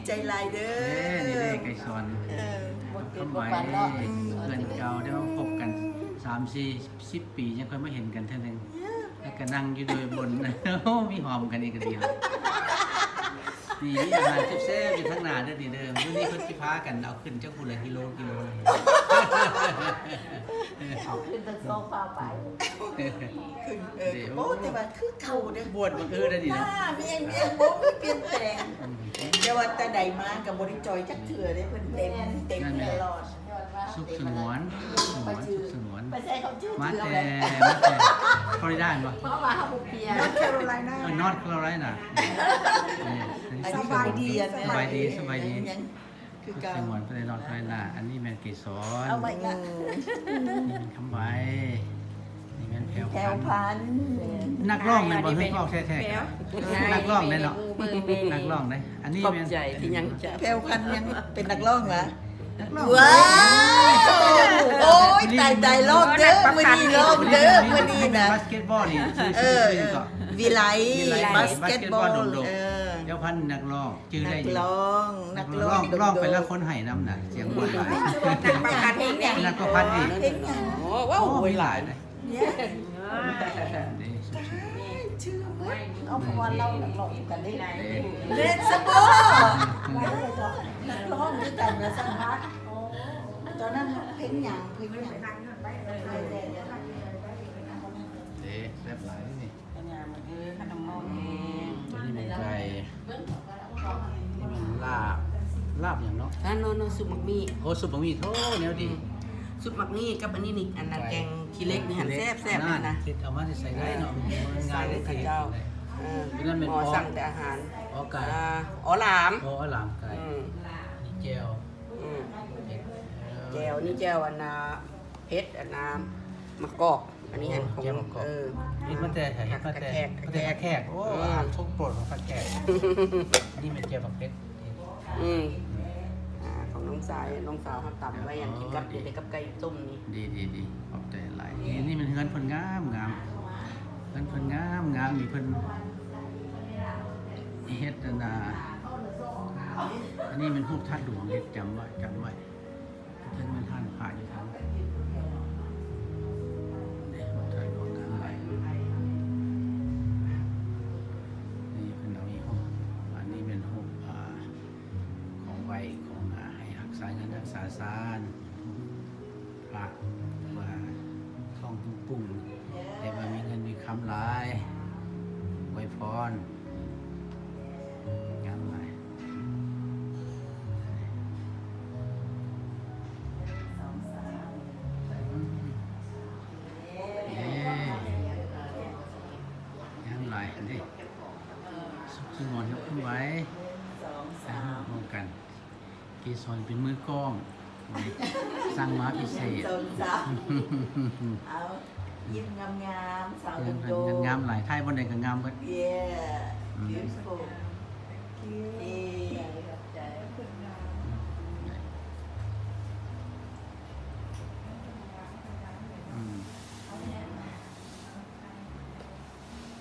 ໃຈຫຼາຍເດີ. ເອີ ນີ້ເດ້ ໄກສອນ ເອີ ຄຳໄຫວ ເພື່ອນເກົ່າ ໄດ້ມາພົບກັນສາມສີ່ສິບປີ ຍັງຄ່ອຍມາເຫັນກັນເທື່ອໜຶ່ງ ແລ້ວກໍນັ່ງຢູ່ໂດຍບົນ ໂອ້ ມີຫອມກັນອີກກໍດີ. ນີ້ມີອາຫານແຊບໆຢູ່ທາງໜ້າເດີນີ້ເດີ. ມື້ນີ້ເພິ່ນຊິພາກັນເອົາຂຶ້ນຈັກຜູ້ລະກິໂລກິໂລ. ເອົາຂຶ້ນຕັ້ງສອງຝາໄປ. ເອີ ໂອ້ ແຕ່ວ່າຄືເກົ່າເດ້ ບວດມັນຄືໄດ້ດີເນາະ ມີຫຍັງ ມີຫຍັງບໍ່ມີປ່ຽນແປງ. ອືມ ແຕ່ວ່າແຕ່ໃດມາກໍບໍ່ໄດ້ຈ່ອຍຈັກເທື່ອເດ້ ເພິ່ນເຕັມ ເຕັມຕະຫຼອດ. ສຸກສະຫງວນ ສຸກສະຫງວນ ສຸກສະຫງວນ ໄປໃສເຂົາຈື່ ມາແຕ່ ມາແຕ່ຟລໍຣິດາແມ່ນບໍ່? ເພາະວ່າເຮົາບໍ່ປ່ຽນ North Carolina ເອີ North Carolina. ສະບາຍດີ ສະບາຍດີ ສະບາຍດີ. ຄືເກົ່າ ສະຫງວນໄປເລີຍເນາະ ໄປລະ. ອັນນີ້ແມ່ນເກສອນ ເອົາໄວ້ລະ ອືມ ນີ້ແມ່ນຄຳໄຫວ ນີ້ແມ່ນແພວພັນ ແພວພັນ ນັກຮ້ອງແມ່ນບໍ່? ເຮີ້ຍ ອອກແທ້ໆ ນັກຮ້ອງເດ້ເນາະ ນັກຮ້ອງເດ້. ອັນນີ້ແມ່ນ ຂອບໃຈທີ່ຍັງຈະ ແພວພັນຍັງເປັນນັກຮ້ອງລະ ນັກຮ້ອງ ວ້າວ ໂອ້ຍ ຕາຍໆ ລອງເດີ ມື້ນີ້ລອງເດີ ມື້ນີ້ນະ ບາສເກັດບອລນີ້ ເອີ ວິໄລ ວິໄລ ບາສເກັດບອລ ບາສເກັດບອລໂດດໆ ເອີ ແພວພັນນັກຮ້ອງ. ຈື່ໄດ້ຢູ່ ນັກຮ້ອງ ນັກຮ້ອງ ຮ້ອງໄປແລ້ວຄົນໄຫ້ນຳນະ ສຽງມ່ວນຫຼາຍ. ນັກປະພັນອີກ ເພງຫຍັງ? ໂອ້ ວ້າວ ໂອ້ຍ ຫຼາຍເດ້. ເອົາ ເພາະວ່າລາວນັກຮ້ອງນຳກັນເດ້. Let's go ນັກຮ້ອງຄືກັນວ່າຊັ້ນ. ຕອນນັ້ນເພງຫຍັງ? ເພງຫຍັງ? ເດ້ ແຊບຫຼາຍເດ້ນີ້. ເອີ ຂະໜົມເຮົາເອງ ຕົວນີ້ແມ່ນໄກ່ ນີ້ແມ່ນລາບ ລາບຫຍັງເນາະ? ອັນ ໂນ ໂນ ຊຸບໝາກມີ້. ໂອ້ ຊຸບໝາກມີ້ ໂທ້ ແນວດີ. ອືມ ຊຸບໝາກມີ້ກັບອັນນີ້ນີ້ ອັນນັ້ນ ແກງຂີ້ເຫຼັກນີ້ຫັ້ນ ແຊບໆ ນັ້ນນະ ເຮັດເອົາມາໃສ່ໄດ້ເນາະ ງ່າຍເດ້ ເຈົ້າ. ເອີ ນັ້ນແມ່ນ ໝໍສັ່ງແຕ່ອາຫານ ອໍ ໄກ່ ອໍ ຫຼາມ ອໍ ຫຼາມໄກ່. ອືມ ນີ້ແຈ່ວ ອືມ ເຜັດ ແຈ່ວ ນີ້ແຈ່ວອັນນ່າ ເຜັດອັນນ່າ ໝາກກອກ. ອັນນີ້ຫັ້ນຂອງ ແຈ່ວໝາກກອກ ເອີ ເຮັດມາແຕ່ໃສ? ເຮັດມາແຕ່ ມາແຕ່ທ່າແຂກ. ໂອ້ ອືມ ອາຫານຊົງໂປດຂອງທ່າແຂກ ນີ້ແມ່ນແຈ່ວໝາກເຜັດ. ອືມ ອ່າ ຂອງນ້ອງຊາຍ ນ້ອງສາວເຮົາຕຳໄວ້ ອໍ ອັນກິນກັບ ດີ ກິນແຕ່ກັບໄກ່ຕົ້ມນີ້. ດີໆໆ ຂອບໃຈຫຼາຍ. ນີ້ແມ່ນເຮືອນເພິ່ນງາມໆ ເຮືອນເພິ່ນງາມໆ ນີ້ເພິ່ນເຮັດອັນນ່າ ອັນນີ້ແມ່ນຮູບທາດຫຼວງ ເຮັດຈຳໄວ້ ຈຳໄວ້. ເທິງແມ່ນຮ້ານພະຢູ່ທາງ ເດ້ ເທິງຂອງທາງໄປ. ນີ້ເພິ່ນເອົາອີກຮູບ ອັນນີ້ແມ່ນຮູບ ອ່າ ຂອງໄຫວ້ຂອງ ອ່າ ໃຫ້ຮັກສາເຮືອນຮັກສາຊານ ພະວ່າທ້ອງປຸ້ງໆ ແຕ່ວ່າມີເງິນມີຄຳຫຼາຍ ອວຍພອນ ງາມຫຼາຍ. ເອີ ງາມຫຼາຍເດ້ ສຸກສະຫງວນກັບຄຸນໄຫວ ຮ່ວມກັນ. ເກສອນເປັນມືກ້ອງ ສັ່ງມາພິເສດ. ເອົາ ຍິ້ມງາມໆ ສາວດົງໆ ງາມຫຼາຍ ຖ່າຍບ່ອນໃດກໍງາມເບິດ. Yeah beautiful. ອືມ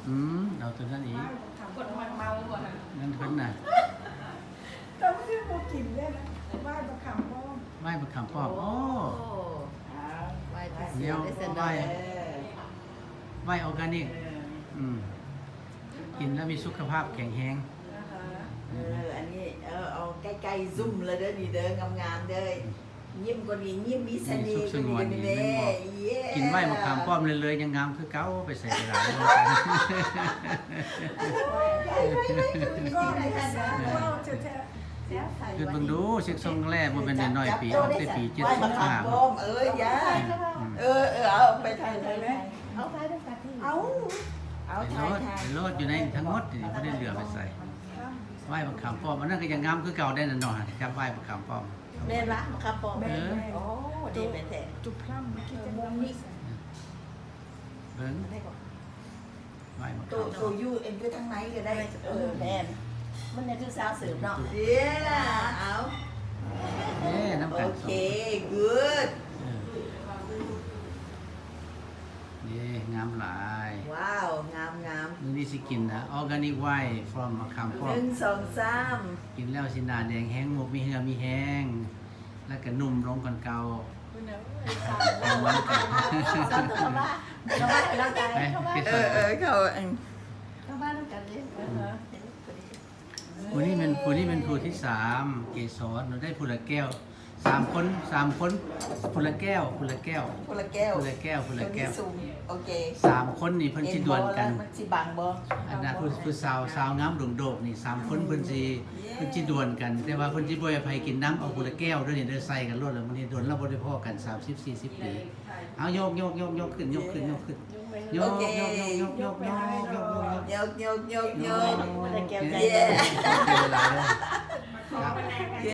ອືມ ເອົາຕົວນັ້ນອີກ ຄົນມັນເມົາບໍ່ຫັ້ນ ນັ້ນເພິ່ນນະ ກໍບໍ່ກິນເລີຍນະ. ໄຫວ້ບັກຂາມປ້ອມ ໄຫວ້ບັກຂາມປ້ອມ. ໂອ້ ໄຫວ້ພິເສດ ໄຫວ້ ໄຫວ້ອອກການິກ. ອືມ ກິນແລ້ວມີສຸຂະພາບແຂງແຮງ. ເອີ ອັນນີ້ ເອີ ເອົາໃກ້ໆ ຊູມລະເດີ ນີ້ເດີ ງາມໆ ເດີ. ຍິ້ມກໍດີ ຍິ້ມມີສະເໜ່ ມີສຸກສະຫງວນດີແມ່ນບໍ່? ກິນໄຫວ້ບັກຂາມປ້ອມເລື້ອຍໆ ຍັງງາມຄືເກົ່າ ໄປໃສກໍໄດ້. ຄິດເບິ່ງດູ ເຊັກຊອງແລບໍ່ແມ່ນນ້ອຍໆ ປີອອກແຕ່ປີເຈັດສິບຫ້າ ໄຫວ້ບັກຂາມປ້ອມ ເອີຍ ຢ່າ ອືມ ເອີ ເອີ ເອົາໄປຖ່າຍ ຖ່າຍໄວ້ ເອົາ ເອົາ ຖ່າຍ ຖ່າຍ ໄປໂລດ ຢູ່ໃນທັງໝົດນີ້ ບໍ່ໄດ້ເຫຼືອໄປໃສ. ໄຫວ້ບັກຂາມປ້ອມ ອັນນັ້ນກໍຍັງງາມຄືເກົ່າໄດ້ນະເນາະ ຈັບໄຫວ້ບັກຂາມປ້ອມ. ແມ່ນລະ ມະຂາມປ້ອມ. ເອີ ໂອ້ ດີແມ່ນແທ້ ຈຸພຣຳ ເອີ ມຸມນີ້ ເບິ່ງ ໄຫວ້ບັກຂາມ ໂຕຢູ່ເອັນຢູ່ທາງໃນກໍໄດ້. ເອີ ແມ່ນ ມັນຍັງຄືສາວເສີມເນາະ. ເອີ ເອົາ ເອີ ນຳກັນ. ໂອເຄ ກູດ ເອີ ໄ ເອ້ ງາມຫຼາຍ. ວ້າວ ງາມໆ. ມື້ນີ້ຊິກິນ organic wine from ມະຂາມປ້ອມ. ໜຶ່ງ ສອງ ສາມ. ກິນແລ້ວຊິໜ້າແດງແຮງ ມຸກມີເຫື່ອມີແຮງ ແລ້ວກໍນຸ່ມລົງກ່ອນເກົ່າ. ໄປ ເອີ ເອີ ເຂົາ ເອີ ຜູ້ນີ້ແມ່ນ ຜູ້ນີ້ແມ່ນຜູ້ທີສາມ ເກສອນ ໄດ້ຜູ້ລະແກ້ວ. ສາມຄົນ ສາມຄົນ ຜູ້ລະແກ້ວ ຜູ້ລະແກ້ວ ຜູ້ລະແກ້ວ ຜູ້ລະແກ້ວ ຜູ້ລະແກ້ວ. ໂອເຄ ສາມຄົນນີ້ເພິ່ນຊິດວນກັນ. ອັນນັ້ນຜູ້ ຜູ້ສາວ ສາວງາມດົງໂດກນີ້ ສາມຄົນເພິ່ນຊິ ເພິ່ນຊິດວນກັນ ແຕ່ວ່າເພິ່ນຊິບໍ່ໃຫ້ໃຜກິນນຳ. ເອົາຜູ້ລະແກ້ວເດີ້ນີ້ເດີ້ ໃສ່ກັນໂລດ. ແລ້ວມື້ນີ້ດົນແລ້ວບໍ່ໄດ້ພໍ້ກັນ ສາມສິບ ສີ່ສິບປີ. ເອົາ ຍົກ ຍົກ ຍົກ ຍົກຂຶ້ນ ຍົກຂຶ້ນ ຍົກຂຶ້ນ ຍົກ ໂອເຄ ຍົກ ຍົກ ຍົກ ຍົກ ຍົກ ຍົກ ຍົກ ຍົກ ຍົກ ຍົກ ຍົກ ຍົກ ໂອເຄ ຫຼາຍເດີ້.